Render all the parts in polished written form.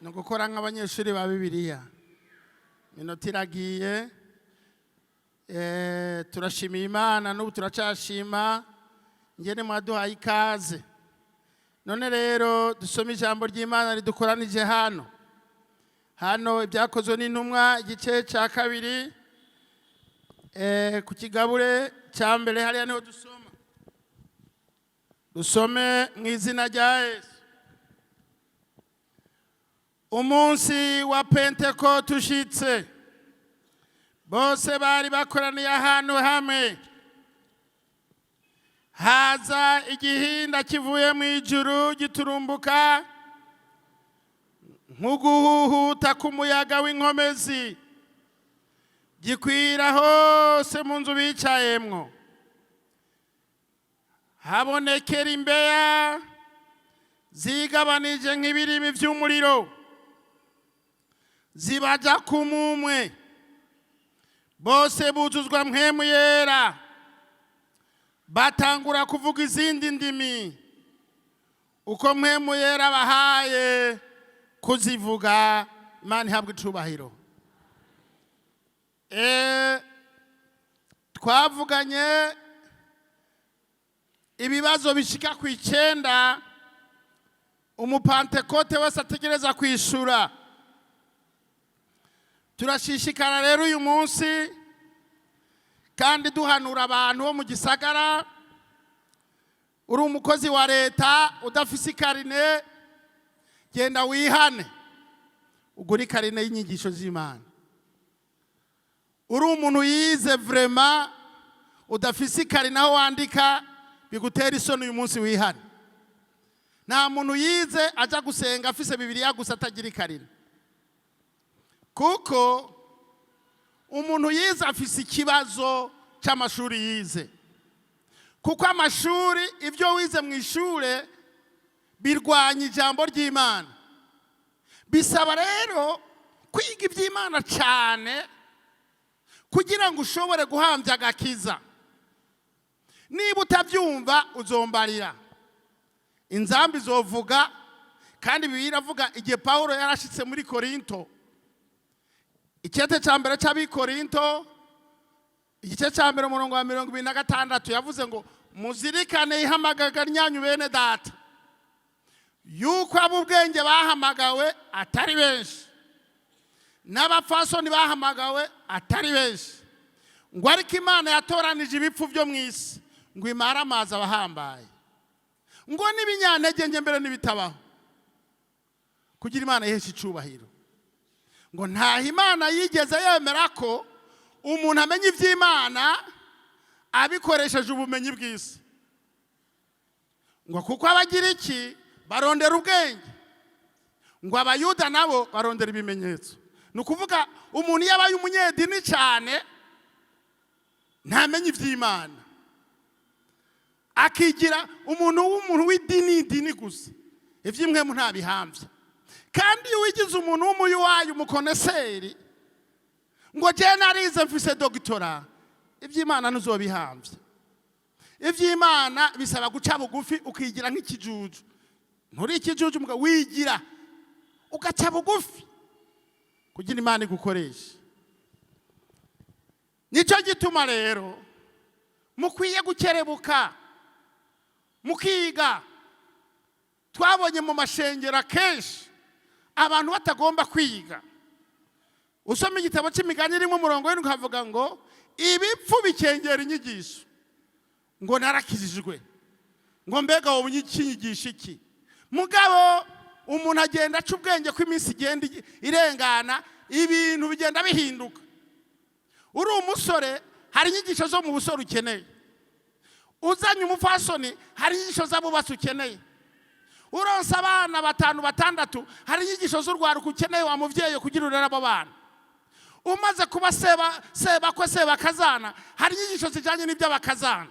Ni ugukora nk'abanyeshuri ba Bibiliya. Minota iragiye. Turashimiye Imana, n'ubu turacashima ngene mwaduhaye ikaze. None rero dusome ijambo ry'Imana ridukoranije hano. Hano Ibyakozwe n'Intumwa, igice cya kabiri, ku kigabure cya mbere, hariya niho dusoma. Dusome mu izina rya Yesu. Umunsi wa Pentekote ushitse, bose bari bakoraniye ahantu hamwe. Haza igihinda kivuye mu ijuru giturumbuka nk'uguhuhuta k'umuyaga w'inkomezi, gikwira hose mu nzu bicayemwo. Habonekera imbeya zigabanije nk'ibirimi by'umuriro, zibaja ku mumwe. Bose buzuzwa Mpwemu Yera, batangura kuvuga izindi ndimi uko Mpwemu Yera bahaye kuzivuga. Imana ihabwa icubahiro. Twavuganye ibibazo bishika ku 9 umupantekote wese ategereza kwishura. Turashishikara rero uyu munsi kandi duhanura abantu bo mu gisagara. Uri umukozi wa leta udafise ikarine, genda wihane ugure ikarine y'inyigisho z'Imana. Uri umuntu yize vraiment udafise ikarine aho wandika, bigutera isoni, uyu munsi wihane. Nta muntu yize aja gusenga afise Bibiliya gusa atagira ikarine, kuko umuntu yize afise ikibazo cy'amashuri yize, kuko amashuri, ibyo wize mu ishure birwanya ijambo ry'Imana. Bisaba rero kwiga iby'Imana cyane kugira ngo ushobore guhambya agakiza. Niba utabyumva, uzombarira, inzambi izovuga. Kandi Bibiliya iravuga, igihe Pawulo yarashitse muri Korinto, Icyete cya mbere cy'Abikorinto, igice cya mbere, umurongo wa 26, yavuze ngo: "Muzirikane ihamagaga ryanyu, bene data, yuko ab'ubwenge bahamagawe atari benshi, n'abapfasoni bahamagawe atari benshi, ngo ariko Imana yatoranije ibipfu byo mu isi ngo imare amazi abahambaye, ngo n'ibinyantege nke mbere n'ibitabaho, kugira Imana iheshe icubahiro." Ngo ntaho Imana yigeze yemera ko umuntu amenya iby'Imana abikoresheje ubumenyi bw'isi, ngo kuko abagira iki barondera ubwenge, ngo Abayuda nabo barondera ibimenyetso. Ni ukuvuga umuntu iyo abaye umunyedini cyane ntamenye iby'Imana, akigira umuntu w'umuntu w'idini, idini gusa, iby'impwemu ntabihambye. Kandi iyo wigize umuntu w'umuyuwayi, umukoneseri, ngo jye narize, mfise doctorat, iby'Imana ntuzobihambye. Iby'Imana bisaba guca bugufi, ukigira nk'ikijuju. Nturi ikijuju mugabo wigira, ugaca bugufi kugira Imana igukoreshe. Nicyo gituma rero mukwiye gukerebuka mukiga. Twabonye mu mashengero akenshi abantu batagomba kwiga. Usoma igitabo cy'Imigani irimo umurongo w'indwi, ukavuga ngo ibipfu bikengera inyigisho, ngo narakijijwe, ngo mbega wowe ukinyigisha iki? Mugabo umuntu agenda aca ubwenge ko iminsi igenda irengana, ibintu bigenda bihinduka. Uri umusore, hari inyigisho zo mu busore ukeneye. Uzanye umupfasoni, hari inyigisho z'abubatsi ukeneye. Uronse abana batanu, batandatu, hari inyigisho z'urwaruka ukeneye, wa mubyeyi, kugira urere abo bana. Umaze kuba seba, sebakwe, sebakazana, hari inyigisho zijyanye n'iby'abakazana.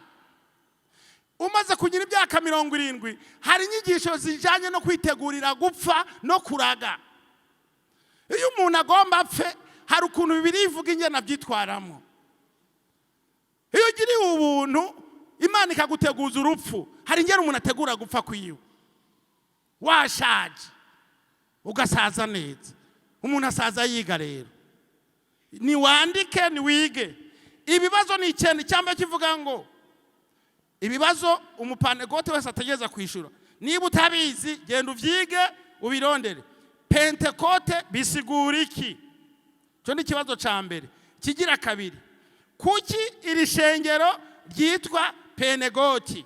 Umaze kugira imyaka 70, hari inyigisho zijyanye no kwitegurira gupfa no kuraga. Iyo umuntu agomba apfe, hari ukuntu Bibiliya ivuga ingene abyitwaramo. Iyo ugiriwe ubuntu, Imana ikaguteguza urupfu, hari ingene umuntu ategura gupfa kwiwe washaje. Ugasaza neza. Umuntu asaza yiga. Rero niwandike, niwige. Ibibazo ni icyenda. Icyamba kivuga ngo ibibazo umupantekote wese ategereza kwishyura. Niba utabizi, genda ubyige, ubirondere. Pentekote bisigura iki? Icyo ni ikibazo cya mbere. Kigira kabiri: kuki iri shengero ryitwa Penegoti?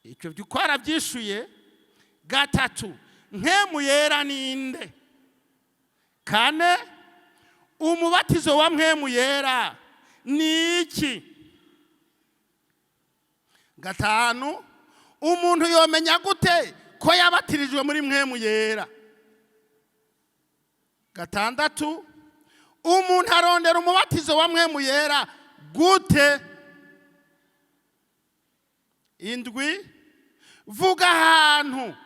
Icyo twarabyishuye. Gatatu: Mpwemu Yera ninde? Kane: umubatizo wa Mpwemu Yera ni iki? Gatanu: umuntu yomenya gute ko yabatirijwe muri Mpwemu Yera? Gatandatu: umuntu arondera umubatizo wa Mpwemu Yera gute? Indwi: vuga ahantu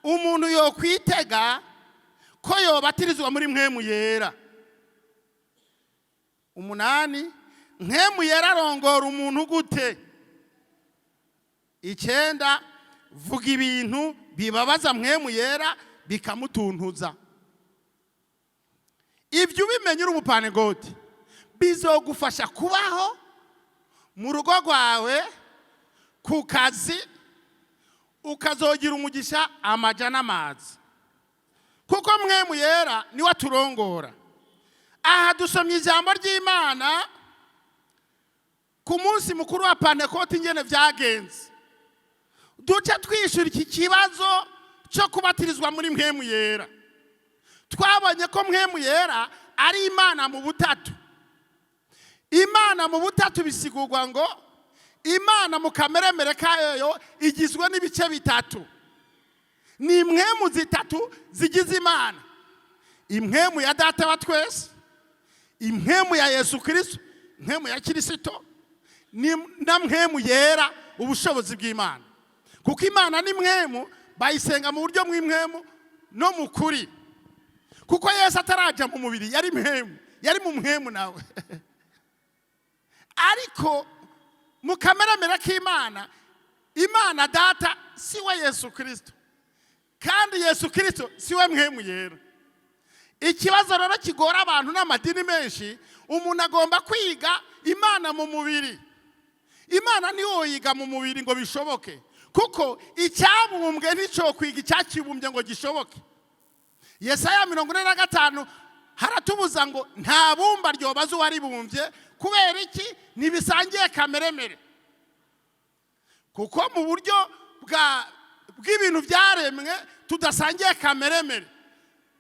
umuntu yokwitega ko yobatirizwa muri Mpwemu Yera. Umunani: Mpwemu Yera arongora umuntu gute? Icyenda: vuga ibintu bibabaza Mpwemu Yera bikamutuntuza. Ibyo ubimenye uri umupanegoti, bizogufasha kubaho mu rugo rwawe, ku kazi, ukazogira umugisha amaja n'amazi, kuko Mpwemu Yera niwe aturongora. Aha dusomye ijambo ry'Imana ku munsi mukuru wa Pantekoti, ingene byagenze. Duce twishyura iki kibazo cyo kubatirizwa muri Mpwemu Yera. Twabonye ko Mpwemu Yera ari Imana mu butatu. Imana mu butatu bisigurwa ngo Imana mu kameremere kayo igizwe n'ibice bitatu. Ni impwemu zitatu zigize Imana: impwemu ya Data wa twese, impwemu ya Yesu Kirisito, impwemu ya Kirisito, na Mpwemu Yera, ubushobozi bw'Imana. Kuko Imana ni mpwemu, bayisenga mu buryo bw'impwemu no mu kuri. Kuko Yesu atarajya mu mubiri yari mpwemu, yari mu mpwemu nawe. Ariko mu kameremere k'Imana, Imana Data si we Yesu Kirisito, kandi Yesu Kirisito si we Mpwemu Yera. Ikibazo rero kigora abantu n'amadini menshi, umuntu agomba kwiga Imana mu mubiri. Imana ntiwoyiga mu mubiri ngo bishoboke, kuko icyabumbwe nticyo kwiga icyakibumbye ngo gishoboke. Yesaya 45 haratubuza ngo nta bumba ryobaza uwaribumbye. Kubera iki? Ntibisangiye kameremere. Kuko mu buryo bw'ibintu byaremwe tudasangiye kameremere.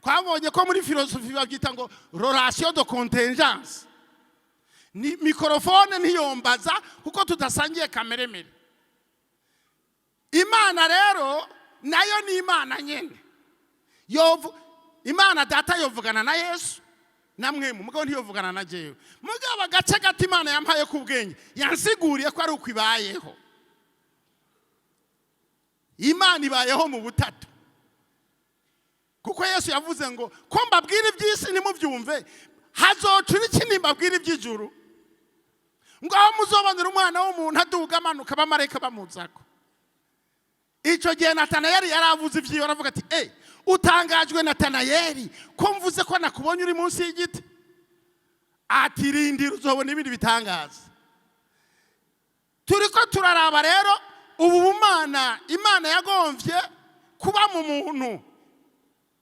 Twabonye ko muri philosophie babyita ngo relation de contingence. Ni microphone ntiyombaza, kuko tudasangiye kameremere. Imana rero nayo ni Imana nyine. Imana Data yovugana na Yesu namwe, mugabo ntiyovugana na jewe. Mugabo agace gato Imana yampaye ku bwenge, yansiguriye ko ari uko ibayeho. Imana ibayeho mu butatu, kuko Yesu yavuze ngo ko mbabwira iby'isi ntimubyumve, hazocura iki mbabwira iby'ijuru? Ngo aho muzobonera Umwana w'umuntu aduga amanuka, abamarayika bamuzako. Icyo gihe Natanayeli yaravuze ibyiwe, aravuga ati: "Eh, utangajwe Natanayeli ko mvuze ko nakubonye uri munsi y'igiti?" Ati: "Rindira, uzobona ibindi bitangaza." Turi ko turaraba rero ubu bumana Imana yagombye kuba mu muntu,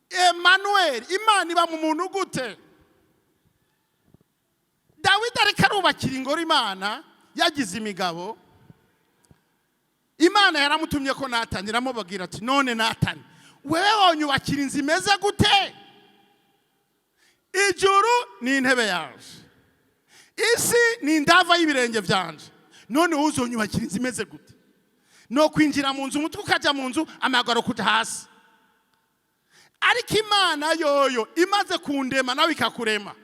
Emmanuel. Imana iba mu muntu gute? Dawidi ariko arubakira ingoro Imana, yagize imigabo. Imana yaramutumye ko Natani, iramubabwira ati: "None Natani, wewe wonyubakira inzu imeze gute? Ijuru ni intebe yaje, isi ni indava y'ibirenge byanje. None wowe uzonyubakira inzu imeze gute? No kwinjira mu nzu, umutwe ukajya mu nzu, amaguru kujya hasi." Ariko Imana yoyo imaze kundema, nawe ikakurema.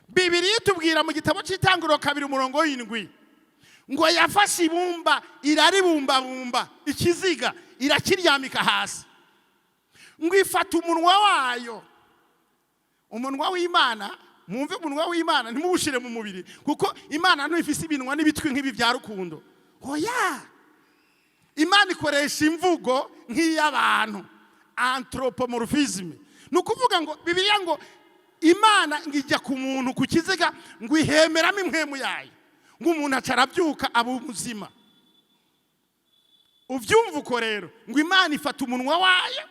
Bibiri itubwira mu gitabo cy'Itanguriro 2 umurongo w'7 ngo yafashe ibumba, iraribumbabumba, ikiziga irakiryamika hasi, ngo ifata umunwa wayo. Umunwa w'Imana, mwumve, umunwa w'Imana ntimuwushyire mu mubiri, kuko Imana ntifise ibinwa n'ibitwi nk'ibi bya Rukundo. Oya, Imana ikoresha imvugo nk'iy'abantu. Anthropomorphism ni ukuvuga ngo Bibiliya ngo Imana ngo ijya ku muntu ku kiziga, ngo ihemeramo impwemu yayo, ngo umuntu aca arabyuka aba muzima. Ubyumva uko rero, ngo Imana ifata umunwa wayo.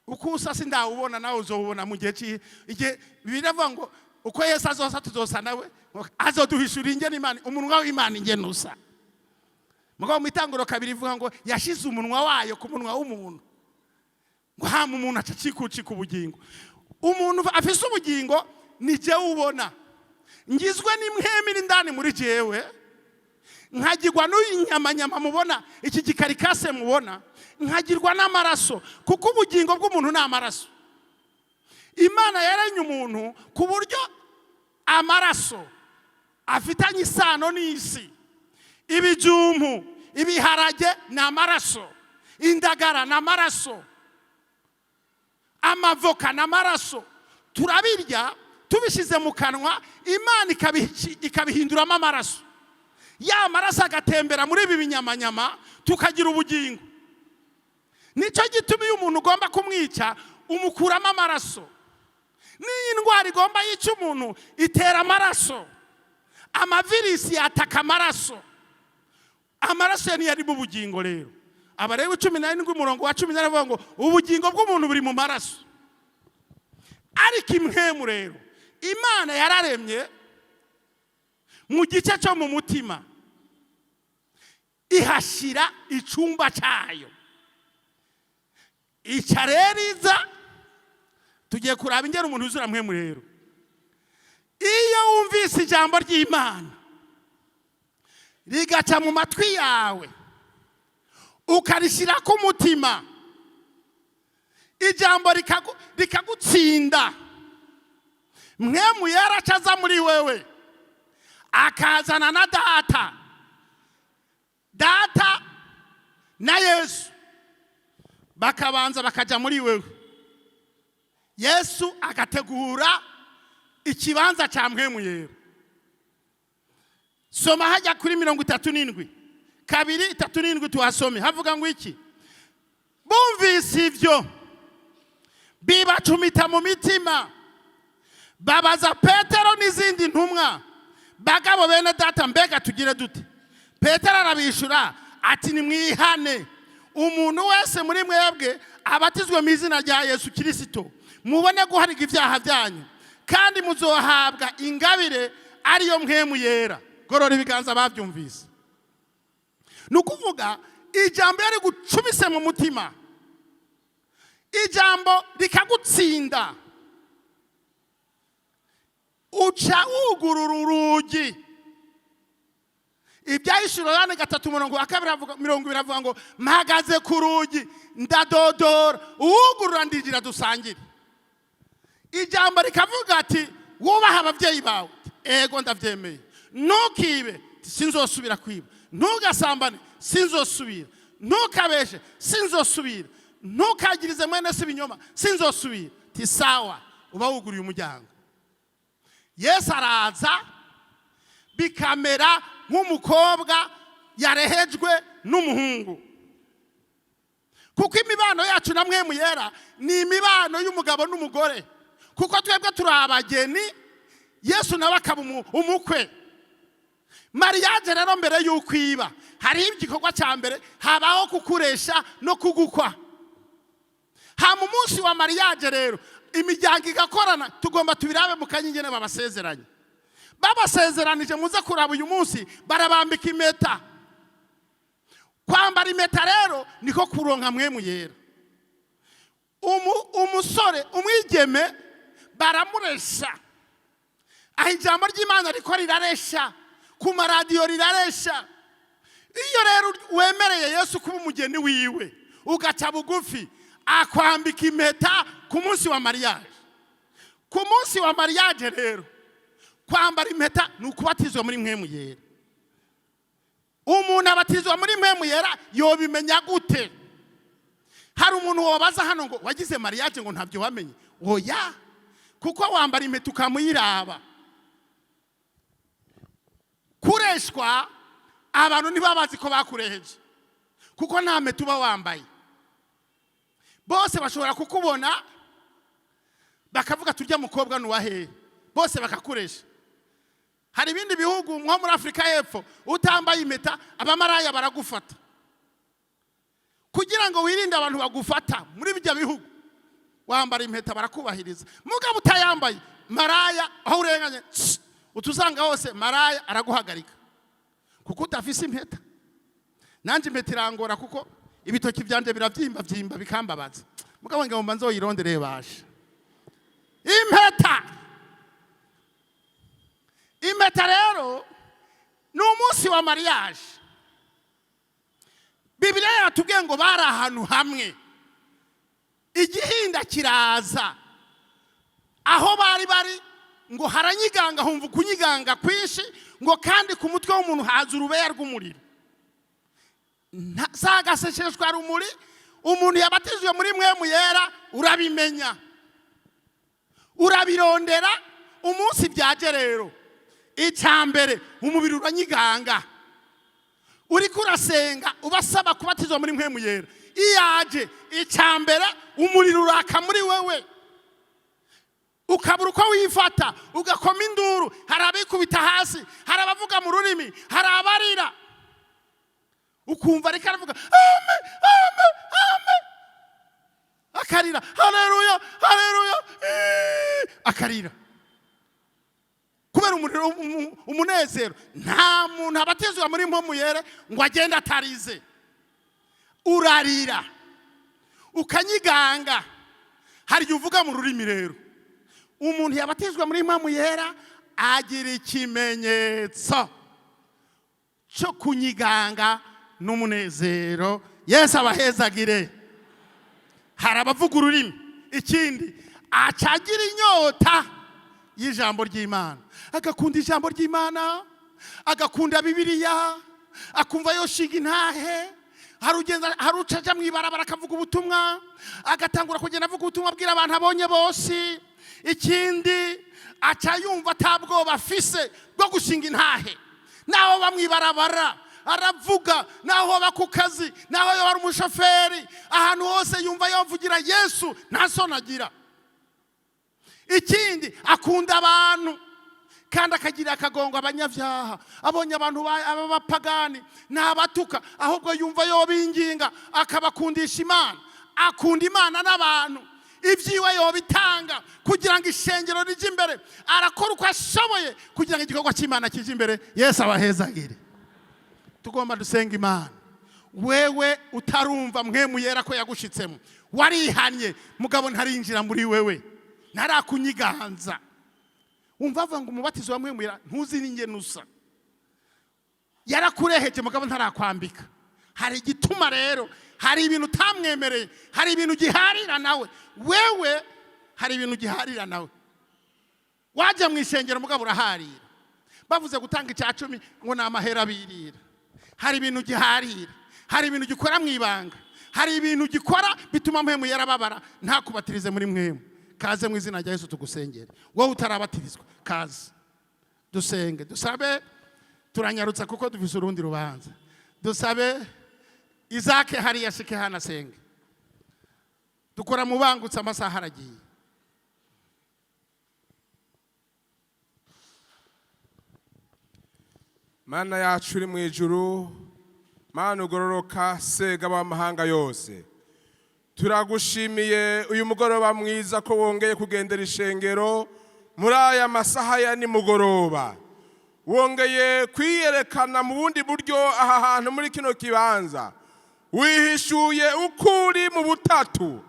Uko usa sindawubona, nawe uzowubona mu gihe igihe Bibiliya ivuga ngo uko Yesu azosa tuzosa nawe, ngo azoduhishura ingene Imana, umunwa w'Imana ingene usa. Mugabo mu Itanguro 2 ivuga ngo yashize umunwa wayo ku munwa w'umuntu, ngo hama umuntu aca acikucika ubugingo. Umuntu afise ubugingo ni jewe ubona ngizwe n'impwemu iri indani muri jewe, nkagirwa n'uyu nyamanyama mubona, iki gicarcasse mubona, nkagirwa n'amaraso, kuko ubugingo bw'umuntu ni amaraso. Imana yaremye umuntu ku buryo amaraso afitanye isano n'isi. Ibijumbu, ibiharage ni amaraso, indagara ni amaraso, amavoka ni amaraso. Turabirya tubishyize mu kanwa, Imana ikabihinduramo amaraso. Ya maraso agatembera muri ibi binyamanyama, tukagira ubugingo. Nicyo gituma iyo umuntu ugomba kumwica umukuramo amaraso. N'iyi ndwara igomba yica umuntu itera amaraso. Amavirisi yataka amaraso. Amaraso niyo arimo ubugingo. Rero Abalewi 17 umurongo wa 10 aravuga ngo ubugingo bw'umuntu buri mu maraso. Ariko impwemu rero, Imana yararemye mu gice cyo mu mutima, ihashyira icyumba cyayo. Ica rero iza, tugiye kuraba ingero umuntu yuzura mpwemu. Rero iyo wumvise ijambo ry'Imana rigaca mu matwi yawe, ukarishyira ku mutima, ijambo rikagutsinda, Mpwemu Yera aza muri wewe, akazana na Data. Data na Yesu bakabanza bakajya muri wewe. Yesu agategura ikibanza cya Mpwemu Yera. Soma hajya kuri 37, 2:37, tuhasome. Havuga ngo iki? Bumvise ibyo bibacumita mu mitima, babaza Petero n'izindi ntumwa: "Bagabo bene data, mbega tugire dute?" Petero arabishura ati: "Nimwihane, umuntu wese muri mwebwe abatizwe mu izina rya Yesu Kirisito, mubone guharigwa ibyaha byanyu, kandi muzohabwa ingabire ariyo Mpwemu Yera." Gorora ibiganza babyumvise. Ni ukuvuga ijambo yari gucumise mu mutima, ijambo rikagutsinda, uca wugurura urugi. Ibyahishuro Yohana 3 umurongo wa 2 20 avuga ngo: "Mpagaze ku rugi ndadodora, uwugurura ndinjira dusangire." Ijambo rikavuga ati: "Wubahe ababyeyi bawe." "Ego, ndabyemeye." "Ntukibe." "Sinzosubira kwiba." "Ntugasambane." "Sinzosubira." "Ntukabeshe." "Sinzosubira." "Ntukagirize mwene se ibinyoma." "Sinzosubira." Ti sawa, uba wuguriye umuryango. Yesu araza, bikamera nk'umukobwa yarehejwe n'umuhungu, kuko imibano yacu na Mpwemu Yera ni imibano y'umugabo n'umugore, kuko twebwe turi abageni, Yesu nawe akaba umukwe. Mariage rero, mbere y'uko iba, hariho igikorwa cya mbere, habaho kukuresha no kugukwa. Hama umunsi wa mariage rero imiryango igakorana. Tugomba tubirabe mu kanya ingene babasezeranye. Babasezeranije, muze kuraba uyu munsi barabambika impeta. Kwambara impeta rero niko kuronka Mpwemu Yera. Umusore, umwigeme baramuresha. Aho ijambo ry'Imana riko riraresha ku maradiyo, riraresha. Iyo rero wemereye Yesu kuba umugeni wiwe, ugaca bugufi, akwambika impeta ku munsi wa mariage. Ku munsi wa mariage rero, kwambara impeta ni ukubatizwa muri Mpwemu Yera. Umuntu abatizwa muri Mpwemu Yera yobimenya gute? Hari umuntu wabaza hano ngo wagize mariage ngo ntabyo wamenye? Oya, kuko wambara impeta ukamuyiraba. Kureshwa, abantu ntibabazi ko bakureheje, kuko nta mpeta uba wambaye. Bose bashobora kukubona bakavuga: "Turya mukobwa ni uwahehe?" Bose bakakuresha. Hari ibindi bihugu nko muri Afurika y'Epfo, utambaye impeta abamaraya baragufata. Kugira ngo wirinde abantu bagufata muri ibyo bihugu, wambara impeta, barakubahiriza. Mugabo utayambaye, maraya aho urenganye, tss, utusanga hose maraya araguhagarika kuko udafise impeta. Nanjye impeta irangora kuko ibitoki byanje birabyimba byimba bikambabaza, mugabo ngomba nzoyirondereye basha impeta. Impeta rero ni umunsi wa mariage. Bibiliya yatubwiye ngo bari ahantu hamwe, igihinda kiraza aho bari bari, ngo haranyiganga, humva ukunyiganga kwinshi, ngo kandi ku mutwe w'umuntu haza urubeya rw'umuriro. Si agaseseshwa rumuri. Umuntu yabatijwe muri Mpwemu Yera, urabimenya, urabirondera. Umunsi byaje rero, icya mbere umubiri uranyiganga. Uriko urasenga ubasaba kubatizwa muri Mpwemu Yera, iyo aje, icya mbere umuriro uraka muri wewe, ukabura uko wifata, ugakoma induru. Hari abikubita hasi, hari abavuga mu rurimi, hari abarira, ukumva ariko aravuga "Amen, amen, amen", akarira "Haleluya, haleluya", akarira kubera umuriro, umunezero. Nta muntu abatizwa muri Mpwemu Yera ngo agende atarize. Urarira, ukanyiganga, hari igihe uvuga mu rurimi. Rero umuntu yabatizwa muri Mpwemu Yera agira ikimenyetso cyo kunyiganga n'umunezero. Yesu abahezagire. Hari abavuga ururimi. Ikindi, acagira inyota y'ijambo ry'Imana, agakunda ijambo ry'Imana, agakunda Bibiliya, akumva yoshinga intahe. Hari ugenda, hari uca aja mu ibarabara akavuga ubutumwa, agatangura kugenda avuga ubutumwa, abwira abantu abonye bose. Ikindi, aca yumva atabwoba afise bwo gushinga intahe. Naho bamwibarabara aravuga, naho baba ku kazi, naho yaba ari umushoferi, ahantu hose yumva yavugira Yesu, nta soni agira. Ikindi, akunda abantu kandi akagira akagongo abanyabyaha. Abonye abantu b'abapagani ntabatuka, ahubwo yumva yobinginga akabakundisha Imana. Akunda Imana n'abantu, ibyiwe yobitanga kugira ngo ishengero rijye imbere. Arakora uko ashoboye kugira ngo igikorwa cy'Imana kijye imbere. Yesu abahezagire. Tugomba dusenga Imana. Wewe utarumva Mpwemu Yera ko yagushitsemo, warihanye mugabo ntarinjira muri wewe, ntarakunyiganza, wumva avuga ngo umubatizo wa Mpwemu Yera, ntuzi n'ingene usa. Yarakureheje mugabo ntarakwambika. Hari igituma rero, hari ibintu utamwemereye, hari ibintu ugiharira nawe. Wewe hari ibintu ugiharira nawe. Wajya mu ishengero mugabo uraharira, bavuze gutanga icya cumi ngo ni amahera abirira. Hari ibintu ugiharira, hari ibintu ugikora mu ibanga, hari ibintu ugikora bituma Mpwemu yarababara, ntakubatirize muri Mpwemu. Kaze mu izina rya Yesu tugusengere. Wowe utarabatirizwa, kaze dusenge, dusabe. Turanyarutsa kuko dufise urundi rubanza. Dusabe Izake hariya shike hano asenge. Dukora mu bangutse, amasaha aragiye. Mana yacu uri mu ijuru, Mana ugororoka, sega w'amahanga yose, turagushimiye uyu mugoroba mwiza ko wongeye kugendera ishengero muri aya masaha ya nimugoroba. Wongeye kwiyerekana mu bundi buryo aha hantu muri kino kibanza, wihishuye uko uri mu butatu,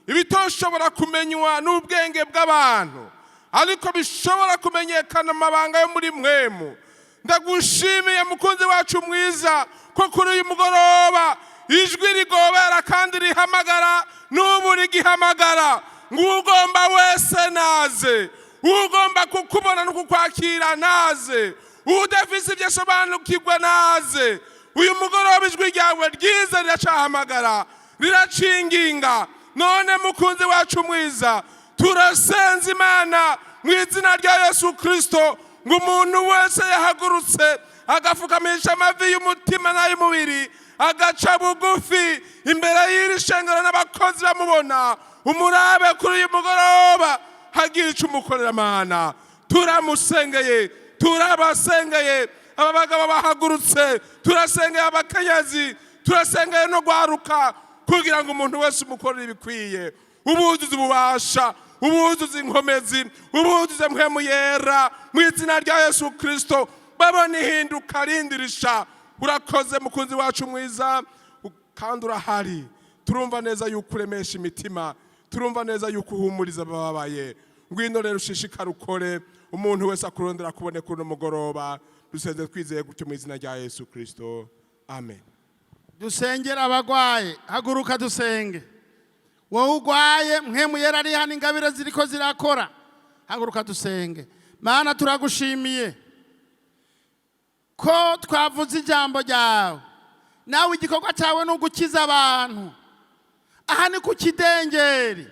ibitoshobora kumenywa n'ubwenge bw'abantu ariko bishobora kumenyekana amabanga yo muri Mpwemu. Ndagushimiye, mukunzi wacu mwiza, ko kuri uyu mugoroba ijwi rigobera kandi rihamagara, n'ubu rigihamagara ngo ugomba wese naze, ugomba kukubona no kukwakira naze, udafise ibyo asobanukirwa naze. Uyu mugoroba ijwi ryawe ryiza riracahamagara, riracinginga. None mukunzi wacu mwiza, turasenza Imana mu izina rya Yesu Kirisito ngo umuntu wese yahagurutse agapfukamisha amavi y'umutima n'ay'umubiri. Agaca bugufi imbere y'iri shengero n'abakozi bamubona. Umurabe kuri uyu mugoroba, hagira icyo umukorera. Mana, turamusengeye, turabasengeye aba bagabo bahagurutse, turasengeye abakenyezi, turasengeye no gwaruka, kugira ngo umuntu wese umukorere ibikwiye. Ubuzuze ububasha, ubuzuze inkomezi, ubuzuze Mpwemu Yera, mu izina rya Yesu Kirisito babona ihinduka rindirisha. Urakoze, mukunzi wacu mwiza, kandi urahari. Turumva neza yuko uremesha imitima, turumva neza yuko uhumuriza abababaye. Ngwino rero ushishikare ukore, umuntu wese akurondera kuboneka uno mugoroba. Dusenze twizeye gutyo mu izina rya Yesu Kirisito, amen. Dusengere abagwaye. Haguruka dusenge. Wowe ugwaye, Mpwemu Yera ari hano, ingabire ziriko zirakora. Haguruka dusenge. Mana, turagushimiye ko twavuze ijambo ryawe. Nawe igikorwa cyawe ni ugukiza abantu. Aha ni ku kidengeri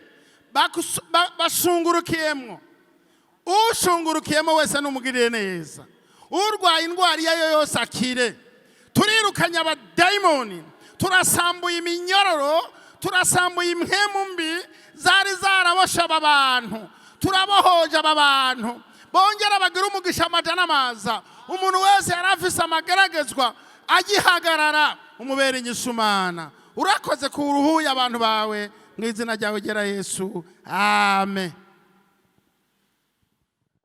bashungurukiyemwo. Ushungurukiyemo wese numugirire neza. Urwaye indwara iyo ari yo yose akire. Turirukanye abadayimoni, turasambuye iminyororo, turasambuye impwemu mbi zari zaraboshe aba bantu. Turabohoje aba bantu, bongera bagira umugisha amajana amaza. Umuntu wese yari afise amageragezwa agihagarara, umubera inyishumana. Urakoze ku uruhuye abantu bawe, mu izina ryawe gera Yesu, amen.